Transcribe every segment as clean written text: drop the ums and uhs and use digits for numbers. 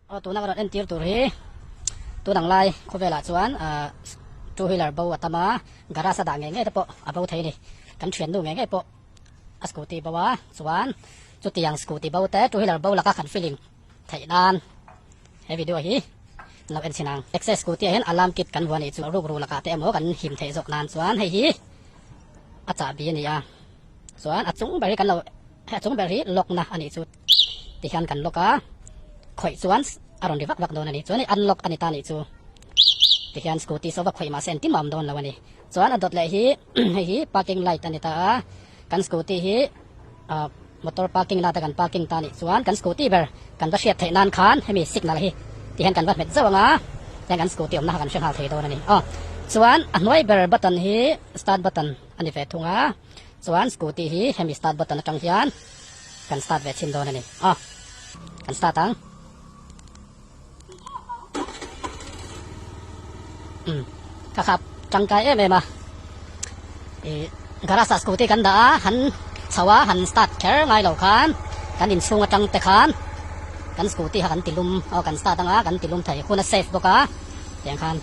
Aw tuna ka rawn entir tur hi tun ang lai khawvelah chuan two wheeler bo a tam a, garage a dah ngei ngei te pawh a bo thei a ni. Kan thiannu ngei ngei pawh a scooty bo a, chuan chutiang scooty bo te two wheeler bo laka kan feeling theih nan he video hi lo en chhin ang. Access scooty ah hian alarm kit kan vuah nih chu rukru lakah te emaw kan him theih zawk nan chuan hei hi a chahbi a ni a, chuan a chung ber hi kan lo a chung ber hi lock na a nih chu. Ti hian kan lock a, khawih chuan a rawn ri vak vak dawn a ni. Chuan hei unlock a ni ta nih chu. Ti hian scooty saw va khawih mahse engtin mah a awm dawn lo a ni. Chuan a dawt leh hi hei hi parking light a ni ta a, kan scooty hi ah motor parking lata kan parking ta nih chuan kan scooty ber kan va hriat theih nan khan hemi signal hi ti hian kan va hmet zauh ang a, tihian kan scooty awmna kha kan hre nghal thei dawn a ni. Aw chuan a hnuai ber button hi start button a ni ve thung a, chuan scooty hi hemi start button atang hian Kan start ve chhin dawn a ni. Aw, kan start ang. Um, ka khap tangkai em em a. I garage ah scooty kan dah a, han chho a, han start kher ngai lo khan kan inchhung atang te khan kan scooty kha kan ti lum, aw kan start anga kan ti lum thei, hun a safe bawk a, tiang khan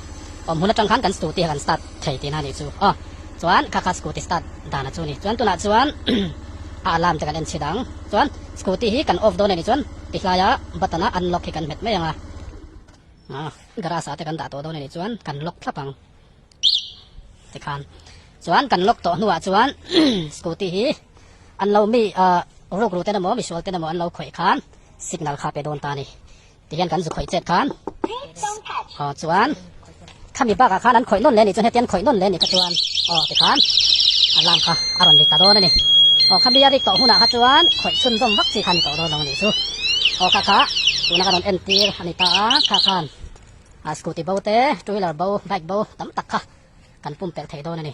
awm hun atang khan kan scooty kha kan start thei tihna a nih chu. Aw, chuan kha kha scooty start dan a chu ni. Chuan tunah chuan a alarm te kan en chhi dang. Chuan scooty hi kan off dawn a nih chuan ti hlaia button a unlock hi kan hmet mai ang a. Garage ah te kan dah tawh dawn a nih chuan kan lock thlap ang tikhan. Chuan kan lock tawh hnuah chuan scooty hi an lo mi rukru ten emaw misual ten emaw an lo khawih khan signal kha pe dawn ta a ni. Tihian kan zu khawih chet khan aw chuan khami bakah khan an khawih nawn leh a nih chuan hetiang khawih nawn leh a nih kha chuan aw tikhan alarm kha a rawn ri ta dawn a ni. Aw khami a rik tawh hunah kha chuan khawih chhunzawm vak chi kha a ni tawh dawn lo a nih chu. Aw kha kha tuna ka rawn entir a ni ta a, kha khan a scooty bo te, two wheeler bo, bike bo tam tak kha kan pumpelh thei dawn a ni.